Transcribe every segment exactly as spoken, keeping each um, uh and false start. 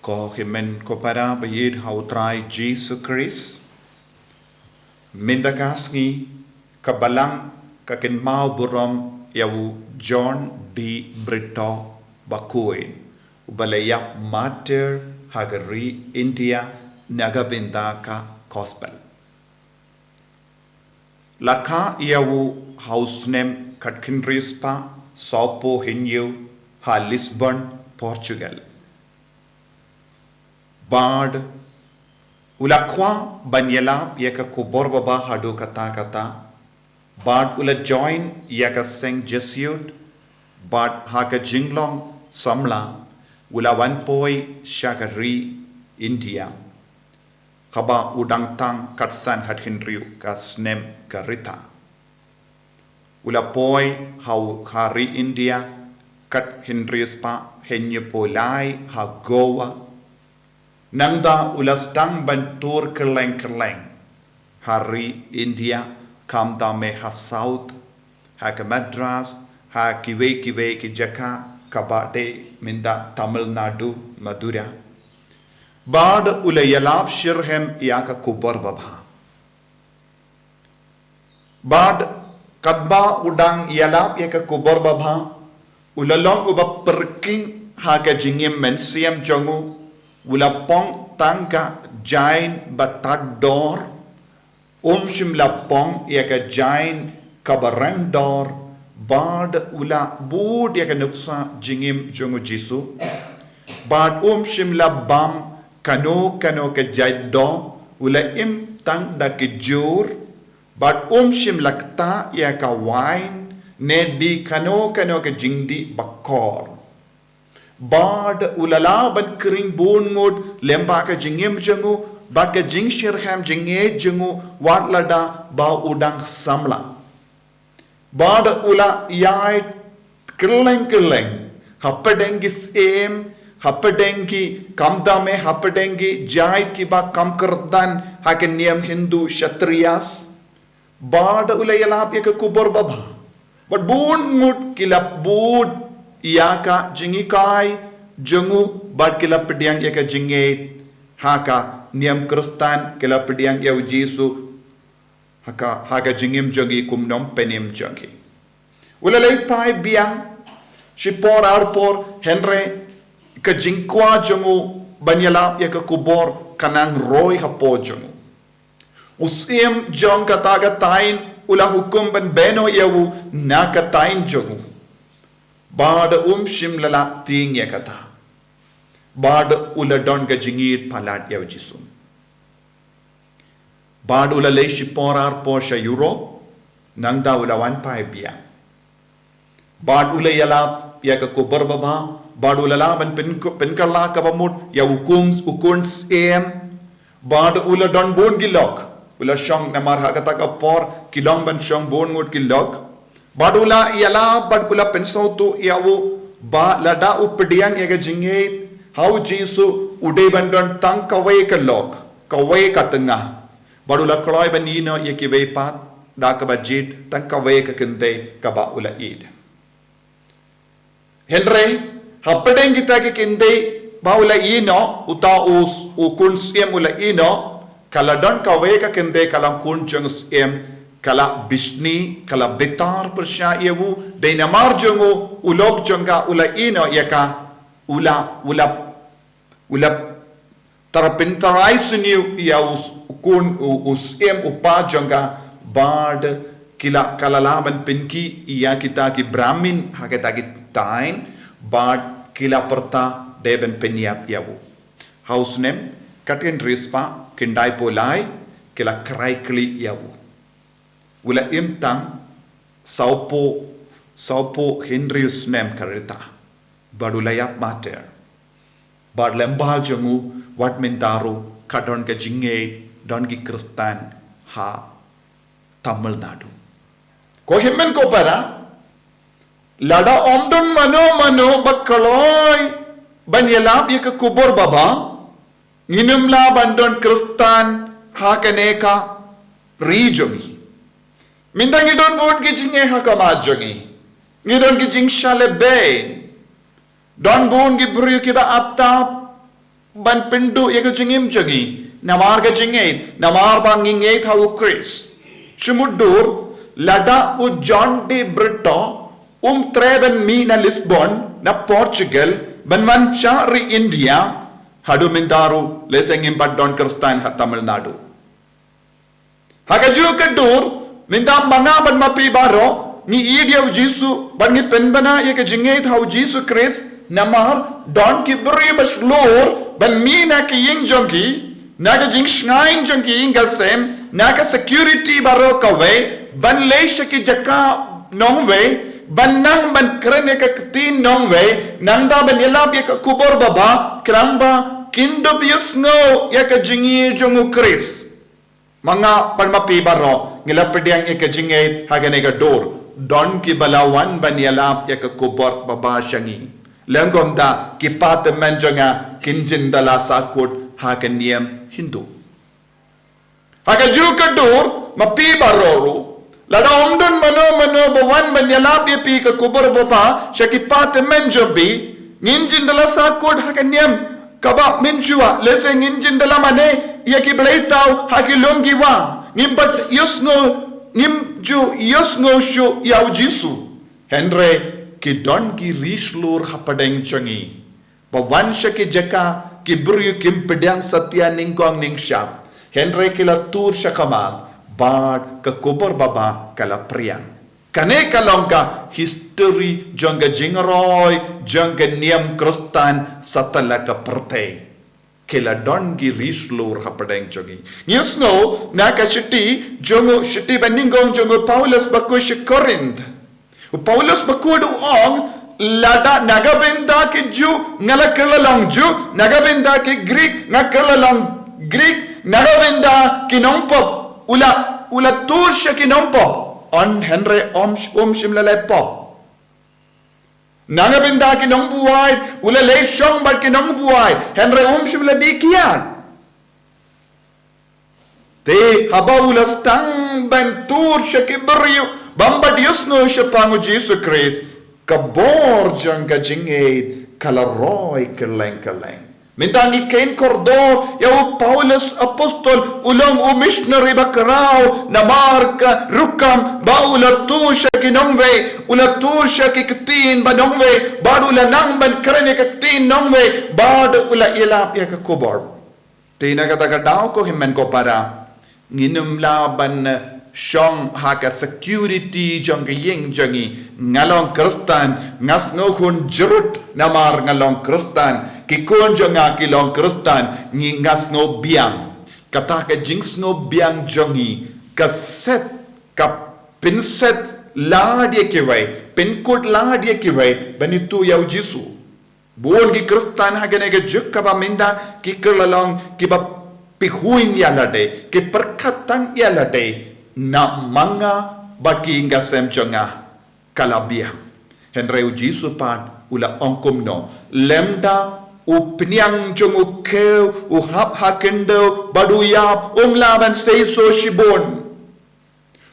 Ko hynmen ko para ba ïeit ha u Trai Jisu Khrist. Mynta ka sngi ka Balang ka kynmaw burom ïa u John D. Britto ba khuid, uba la ïap martyr ha ka ri India na ka bynta ka gospel. La kha ïa u ha u snem khatkhyndai spah sawphew hynñiew ha Lisbon, Portugal. Bad u la kwah ban ïalap ïa ka khubor baba haduh katta katta. Bad u la join ïa ka seng Jesuit. Bad ha ka jinglong samla u la wan poi sha ka ri India, kaba u dang tang khatsan khathynriew ka snem ka rta. U la poi ha u, ha ri India khathynriew spah hynñiewphew lai ha Goa. Nangta u la sdang ban tour kylleng kylleng ha ri India, khamtam ha South, ha ka Madras, ha kiwei kiwei ki jaka kaba dei mynta Tamil Nadu, Madura. Bad u la ïalap shitrhem ïa ka khubor baba. Bad katba u dang ïalap ïa ka khubor baba, u la long uba pyrkhing ha ka jingim mynsiem jong u. U la pong tang ka jaiñ ba tad dor, um shym la pong ïa ka jaiñ kaba rem dor. Bad u la bud ïa ka nuksa jingim jong u Jisu. Bad um shym la bam kano kano ka jait doh, u la im tang da ki jhur. Bad um shym la ktah ïa ka wain ne dih kano kano ka jingdih ba kor. Bad u la lah ban khring bun ngut lyngba ka jingim jong u bad ka jingshitrhem jingngeit jong u, wat lada ba u dang samla. Bad u la ïaid kylleng kylleng hapdeng ki syiem, hapdeng ki, khamtam hapdeng ki jait kiba kham kyrdan ha ka niam Hindu Kshatriyas. Bad u la ïalap ïa ka khubor baba. Bad bun ngut ki la bud ïa ka jinghikai jong u, bad ki la pdiang ïa ka jingngeit ha ka niam Khristan, ki la pdiang ïa u Jisu ha ka, ha ka jingim jong ki kum u nongpynim jong ki. U la leit phai biang shipor arpor, hynrei ka jingkwah jong u ban ïalap ïa ka khubor ka nang roi hapoh jong u. U syiem jong kata ka thaiñ u la hukum ban beh noh ïa u na ka thaiñ jong u. Bad um shym la lah tieng ïa kata. Bad u la don ka jingïeit palat ïa u Jisu. Bad u la leit shipor arpor sha Europe, nangta u la wan phai biang. Bad u la ïalap ïa ka khubor baba, bad u la lah ban pyn, pynkylla kaba mut ïa u khun, u khun syiem. Bad u la don bun ki lok. U la shong namar ha kata ka por ki long ban shong bun ngut ki lok. Bad u la ïalap bad u la pynsngewthuh ïa u ba lada u pdiang ïa ka jingngeit ha u Jisu, u dei ban don tang kawei ka lok, kawei ka tnga. Bad u la kloi ban ïehnoh ïa kiwei pat, da kaba jied tang kawei ka kynthei kaba u la ïeit. Hynrei hapdeng kita ki kynthei ba u la ïehnoh, uta u, u khun syiem u la ïehnoh, ka la don kawei ka kynthei ka long khun jong syiem, ka la bishni, ka la bitar pyrshah ïa u, dei namar jong u, u lok jong ka u la ïehnoh ïa ka, u la, u la, u la tara pyntharai sniew ïa u s-, u khun, u, u syiem u pa jong ka, bad ki la, ka la lah ban pynkhih ïa kita ki Brahmin ha kita ki thaiñ, bad ki la pyrta dei ban pynïap ïa u. Ha u snem khatkhyndai spah khyndaiphew lai ki la krai kli ïa u. U la im tang sawphew, sawphew hynriew snem ka rta. Bad u la ïap martyr. Bad lyngba jong u wat mynta ruh ka don ka jingngeit, don ki Khristan ha Tamil Nadu. Ko hynmen ko para, lada ym don mano mano ba kloi ban ïalap ïa ka khubor baba, ngin ym lah ban don Khristan ha kane ka ri jong ngi. Mynta ngi don bun ki jingeh ha khmat jong ngi. Ngi don ki jingshah lehbeiñ. Don bun ki briew kiba ap tap. ban pynduh ïa ka jingim jong ngi namar ka jingngeit, namar ba ngi ngeit ha u Khrist. Shu mutdur, lada u John de Brito um treh ban mih na Lisbon, na Portugal, ban wan sha ri India, haduh mynta ruh lehse ngim pat don Khristan ha Tamil Nadu. Ha kajuh ka dur, mynta ma nga bad ma phi baroh ngi ïeit ïa u Jisu bad ngi pynbna ïa ka jingngeit ha u Jisu Khrist, namar don ki briew ba shlur ban mih na ka ïing jong ki, na ka jingshngaiñ jong ki ïing ka sem, na ka security baroh kawei, ban leit sha ki jaka nongwei, ban nang ban kren ïa ka ktien nongwei, nangta ban ïalap ïa ka khubor baba, khnang ba kin dup ïohsngew ïa ka jingïeit jong u Khrist. Ma nga bad ma phi baroh ngi la pdiang ïa ka jingngeit ha kane ka dur. Don kiba la wan ban ïalap ïa ka khubor baba sha ngi. Lehse kumta ki patemen jong nga kin jin da la sahkut ha ka niam Hindu. Ha kajuh ka dur, ma phi baroh ruh, lada ym don mano mano ba wan ban ïalap ïa phi ka khubor baba sha ki patemen jong phi, ngin jin da la sahkut ha ka niam kaba mynjur, lehse ngin jin da la mane ïa ki bleitaw ha ki lum ki wah, ngim pat ïohsngew, ngim ju ïohsngew shuh ïa u Jisu. Hynrei ki don ki ri shlur hapdeng jong ngi ba wan sha ki jaka ki briew kim pdiang satia nyngkong nyngshap, hynrei ki la tur sha khmat bad ka khubor baba ka la pdiang. Kane ka long ka history jong ka jingroi jong ka niam Khristan satlak ka pyrthei. Ki la don ki ri shlur hapdeng jong ngi. Ngi sngew na ka shithi jong u, shithi ba nyngkong jong u Paulus ba khuid sha Korinth. U Paulus ba khuid u ong, lada na ka bynta ki Jiw nga la kylla long Jiw, na ka bynta ki Grik nga kylla long Grik, na ka bynta ki nongpop, u la, u la tur sha ki nongpop. Hynrei um, um shym la leh pop. Na ka bynta ki nongbuaid, u la leit shong bad ki nongbuaid, hynrei um shym la dih kiad. Te haba u la sdang ban tur sha ki briew bym pat ïohsngew shaphang u Jisu Khrist, ka bor jong ka jingngeit ka la roi kylleng kylleng. Mynta ngi kheiñ kordor ïa u Paulus apostol, u long u missionary ba khraw namar ka rukom ba u la tur sha ki nongwei, u la tur sha ki ktien ba nongwei, bad u la nang ban kren ïa ka ktien nongwei, bad u la ïalap ïa ka khubor. Te na kata ka daw ko hynmen ko para, ngin ym lah ban, eh, shong ha ka security jong ka ïing jong ngi. Nga long Khristan, nga sngew khun jrut namar nga long Khristan. Ki khun jong nga ki long Khristan, ngi, nga sngew biang. Kata ka jingsngew biang jong ngi ka set, ka pynset lad ïa kiwei, pynkut lad ïa kiwei ban ïathuh ïa u Jisu. Bun ki Khristan ha kane ka juk kaba mynta ki kylla long kiba pyrkhat ïa lade, ki pyrkhat tang ïa lade, na ma nga bad ki ïing ka sem jong nga ka la biang. Hynrei u Jisu pat u la ong kumno? Lymda u pynïang jong u khiew, u hap ha khyndew bad u ïap, um lah ban seisoh shibun.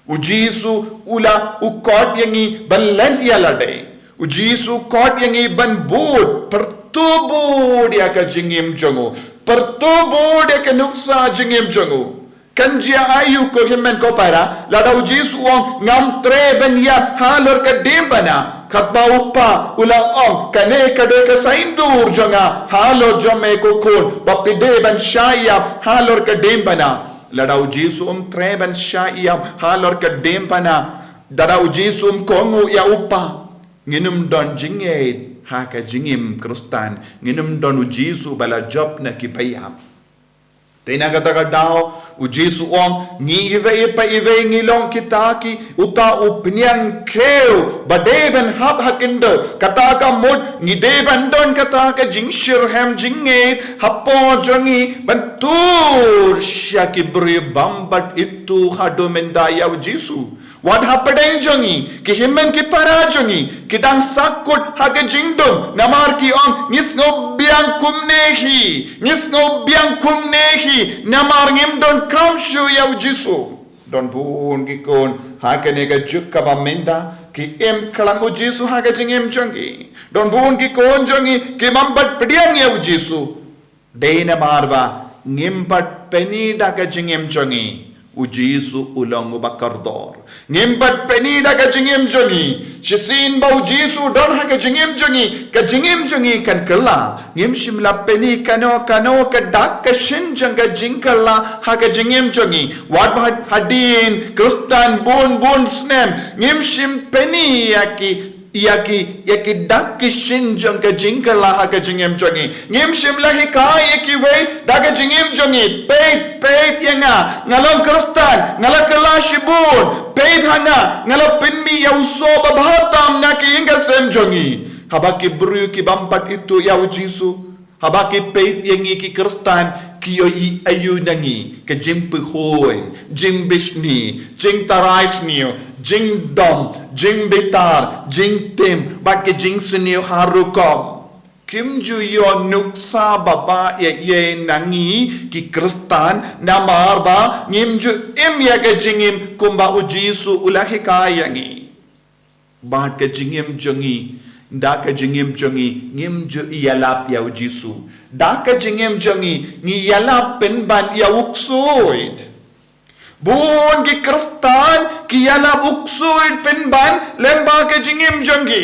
U Jisu u la, u khot ïa ngi ban len ïa lade. U Jisu u khot ïa ngi ban bud, pyrto bud ïa ka jingim jong u. Pyrto bud ïa ka nuksa jingim jong u. Kan jia aïu ko hynmen ko para, lada u Jisu u ong ngam treh ban ïap halor ka diengphna. Katba u Pa u la ong, kane ka dei ka saiñdur jong nga halor jong me ko khun, ba phi dei ban shah ïap halor ka diengphna. Lada u Jisu um treh ban shah ïap halor ka diengphna, lada u Jisu um kohnguh ïa u Pa, ngin ym don jingngeit ha ka jingim Khristan, ngin ym don u Jisu ba la jop na kiba ïap. Te na kata ka daw u Jisu u ong, ngi iwei pa iwei ngi long kita ki, uta u pynïang khiew ba dei ban hap ha khyndew. Kata ka mut ngi dei ban don kata ka jingshitrhem jingngeit hapoh jong ngi ban tur sha ki briew bym pat ithuh haduh mynta ïa u Jisu. Wat hapdeng jong ngi, ki hynmen ki para jong ngi ki dang sahkut ha ka jingdum, namar ki ong, ngi sngew biang kumne hi, ngi sngew biang kumne hi, namar ngim donkam shuh ïa u Jisu. Don bun ki khun ha kane ka juk kaba mynta ki im khlem u Jisu ha ka jingim jong ki. Don bun ki khun jong ngi ki bym pat pdiang ïa u Jisu. Dei namar ba ngim pat pyni da ka jingim jong ngi, u Jisu u long uba kordor. Ngim pat pyni da ka jingim jong ngi. Shisien ba u Jisu u don ha ka jingim jong ngi, ka jingim jong ngi kan kylla. Ngim shym la pyni kano kano ka dak ka shin jong ka jingkylla ha ka jingim jong ngi. Wat ba hadien Khristan bun bun snem, ngim shym pyni ïa ki ïa ki, ïa ki dak ki shin jong ka jingkylla ha ka jingim jong ngi. Ngim shym la hikai ïa kiwei da ka jingim jong ngi. Peit, peit ïa nga, nga long Khristan, nga la kylla shibun. Peit ha nga, nga la pynmih ïa u soh babha tam na ki ïing ka sem jong ngi. Haba ki briew ki bym pat ithuh ïa u Jisu, haba ki peit ïa ngi ki Khristan, ki ïohi aïu na ngi? Ka jingpyrkhat, jingbishni, jingtharai sniew, jingdom, jingbitar, jingtim, bad ka jingsniew ha rukom. Kim ju ïoh nuksa babha ïa ei na ngi ki Khristan, namar ba ngim ju im ïa ka jingim kumba u Jisu u la hikai ïa ngi. Bad ka jingim jong ngi, da ka jingim jong ngi, ngim ju ïalap ïa u Jisu. Da ka jingim jong ngi, ngi ïalap pynban ïa u ksuid. Bun ki Khristan ki ïalap u ksuid pynban lyngba ka jingim jong ki.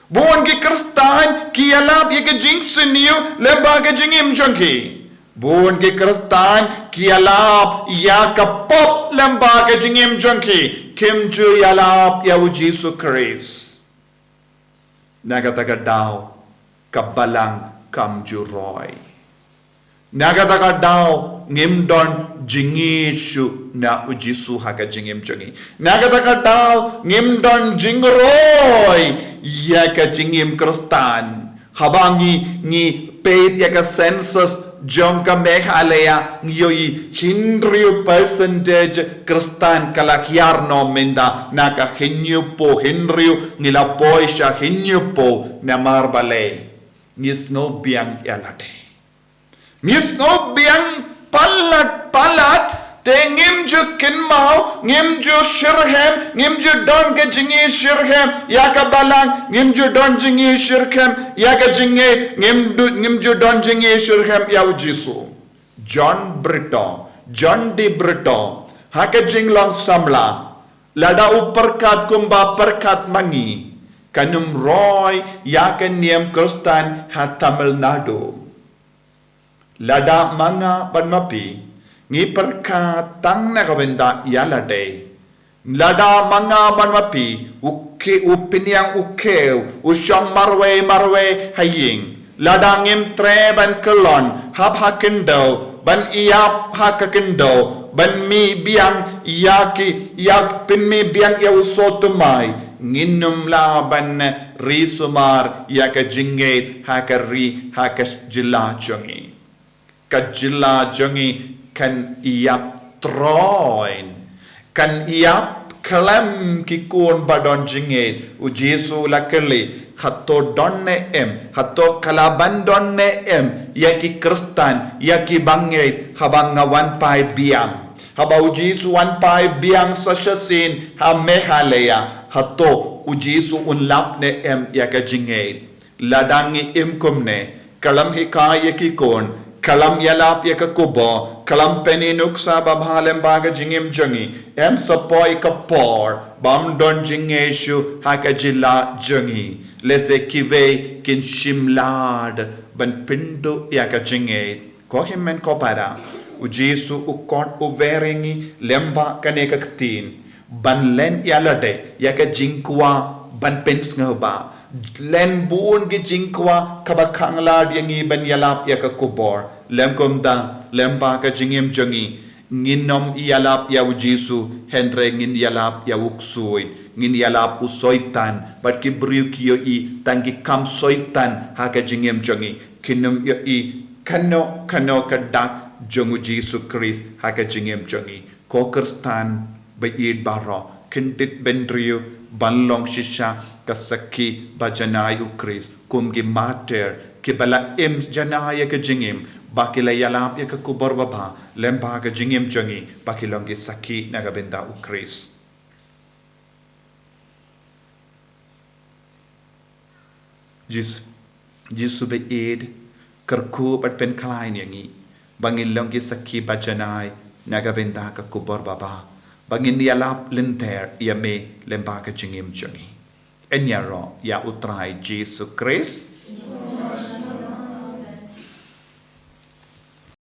Bun ki Khristan ki ïalap ïa ka jingsniew lyngba ka jingim jong ki. Bun ki Khristan ki ïalap ïa ka pop lyngba ka jingim jong ki. Kim ju ïalap ïa u Jisu Khrist. Na kata ka daw ka balang kam ju roi. Na kata ka daw ngim don jingïeit shuh na u Jisu ha ka jingim jong ngi. Na kata ka daw ngim don jingroi ïa ka jingim Khristan. Haba ngi, ngi peit ïa ka census jong ka Meghalaya, ngi ïohi hynriew percentage Khristan ka la hiar noh mynta. Na ka hynñiewphew hynriew ngi la poi sha hynñiewphew, namar balei? Ngi sngew biang ïa lade. Ngi sngew biang palat palat, te ngim ju kynmaw, ngim ju shitrhem, ngim ju don ka jingïeit shitrhem ïa ka balang, ngim ju don jingïeit shitrhem ïa ka jingngeit, ngim du, ngim ju don jingïeit shitrhem ïa u Jisu. John Britto, John D Britto, ha ka jinglong samla, lada u pyrkhat kumba pyrkhat ma ngi, kan ym roi ïa ka niam Khristan ha Tamil Nadu. Lada ma nga bad ma phi, ngi pyrkhat tang na ka bynta ïa lade. Lada ma nga bad ma phi, u khe, u pynïang u khew, u shong marwei marwei ha ïing. Lada ngim treh ban kyllon hap ha khyndew, ban ïap ha ka khyndew, ban mih biang ïa ki, ïa pynmih biang ïa u soh thymmai, ngin ym lah ban ri sumar ïa ka jingngeit ha ka ri, ha ka jylla jong ngi. Ka jylla jong ngi kan ïap troiñ, kan ïap khlem ki khun ba don jingngeit. U Jisu la kylli, hato don ne em, hato ka la ban don ne em ïa ki Khristan, ïa ki bangeit, haba nga wan phai biang? Haba u Jisu wan phai biang sa shisien ha Meghalaya, hato u Jisu un lap ne em ïa ka jingngeit? Lada ngi im kumne, khlem hikai ïa ki khun, khlem ïalap ïa ka khubor, khlem pyni nuksa babha lyngba ka jingim jong ngi, em sa poi ka por bym don jingngeit shuh ha ka jylla jong ngi. Lehse kiwei kin shim lad ban pynduh ïa ka jingngeit. Ko hynmen ko para, u Jisu u khot u wer ïa ngi lyngba kane ka ktien ban len ïa lade ïa ka jingkwah ban pynsngewbha. Len bun ki jingkwah kaba khanglad ïa ngi ban ïalap ïa ka khubor. Lym kumta, lyngba ka jingim jong ngi, ngin ym ïalap ïa u Jisu, hynrei ngin ïalap ïa u ksuid, ngin ïalap u Soitan. Bad ki briew ki ïohi tang ki kam Soitan ha ka jingim jong ngi. Kin ym ïohi kano kano ka dak jong u Jisu Khrist ha ka jingim jong ngi. Ko Khristan ba ïeit baroh, kyntiew bynriew ban long shisha ka sakhi ba janai u Khrist, kum ki martyr kiba la im janai ïa ka jingim, ba ki la ïalap ïa ka khubor babha lyngba ka jingim jong ngi, ba ki long ki sakhi na ka bynta u Khrist. Jis-, Jisu ba ïeit, Kyrkhu bad pynkhlaiñ ïa ngi ba ngin long ki sakhi ba janai na ka bynta ka khubor baba, ba ngin ïalap lynter ïa me lyngba ka jingim jong ngi. Yn ïaroh ïa U Trai Jisu Khrist.